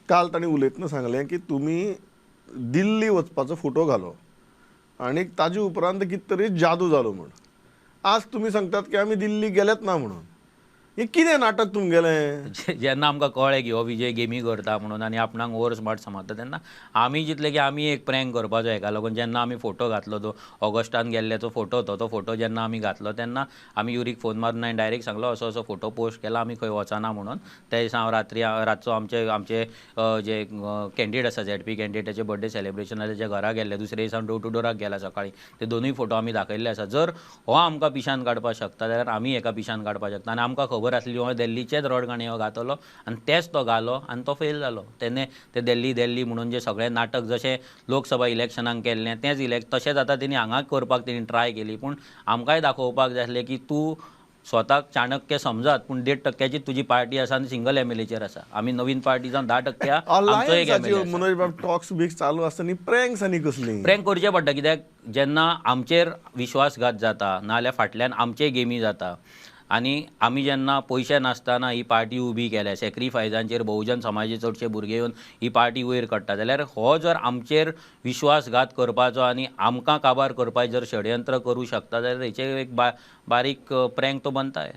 काल तांणी उलयतना सांगलें की तुमी दिल्ली वचपाचो फोटो घालो आनी ताजे उपरांत कितें तरी जादू जालो म्हूण. आज तुमी सांगतात की आमी दिल्ली गेलेच ना म्हणून. हें कितें नाटक तुमगेलें? जेन्ना आमकां कळ्ळें की हो विजय गेमी करता म्हणून आनी आपणाक ओवर स्मार्ट समजता तेन्ना आमी चिंतलें की आमी एक प्रँक करपाचो हेका लागून. जेन्ना आमी फोटो घातलो तो ऑगस्टान गेल्ल्याचो फोटो तो फोटो जेन्ना आमी घातलो तेन्ना आमी युरीक फोन मारून हांवें डायरेक्ट सांगलो असो असो फोटो पोस्ट केला, आमी खंय वचना म्हणून. त्या दिसा हांव रात्री रातचो आमचे आमचे जे कॅन्डिडेट आसा झेडपी कॅन्डिडेटाचे बर्थडे सेलिब्रेशन आसा तेच्या घरा गेल्ले, दुसरे दिसा डोर टू डोराक गेला सकाळी, ते दोनूय फोटो आमी दाखयल्ले आसा. जर हो आमकां पिशान काडपाक शकता जाल्यार आमी हेका पिशान काडपाक शकता. आनी आमकां खबर आसली हो दिल्लीचेच रडगाणें हो घातलो आनी तेच तो घालो आनी तो फेल जालो. तेणे ते दिल्ली दिल्ली म्हणून जे सगळें नाटक जशें लोकसभा इलेक्शनाक केल्लें तेंच तशेंच आतां तेणी हांगा करपाक तेणी ट्राय केली. पूण आमकांय दाखोवपाक जाय आसलें की तूं स्वताक चाणक्य समजात पूण 1.5% तुजी पार्टी आसा आनी सिंगल एमएलएचेर आसा. आमी नवीन पार्टी जावन 10% आमचो एक एमएलए. मनोज बाब टॉक्स बीक चालू आसता न्ही, प्रँक्स आनी कसली प्रँक करचें पडटा कित्याक जेन्ना आमचेर विश्वासघात जाता नाजाल्यार फाटल्यान आमचे गेमी जाता आनी आमी जेन्ना पयशे नासतना ही पार्टी उबी केल्या, सॅक्रिफायजांचेर बहुजन समाजाचे चडशे भुरगे येवन ही पार्टी वयर काडटा जाल्यार हो जर आमचेर विश्वासघात करपाचो आनी आमकां काबार करपाचें जर षडयंत्र करूं शकता जाल्यार हेचेर एक बारीक प्रँक तो बनताय.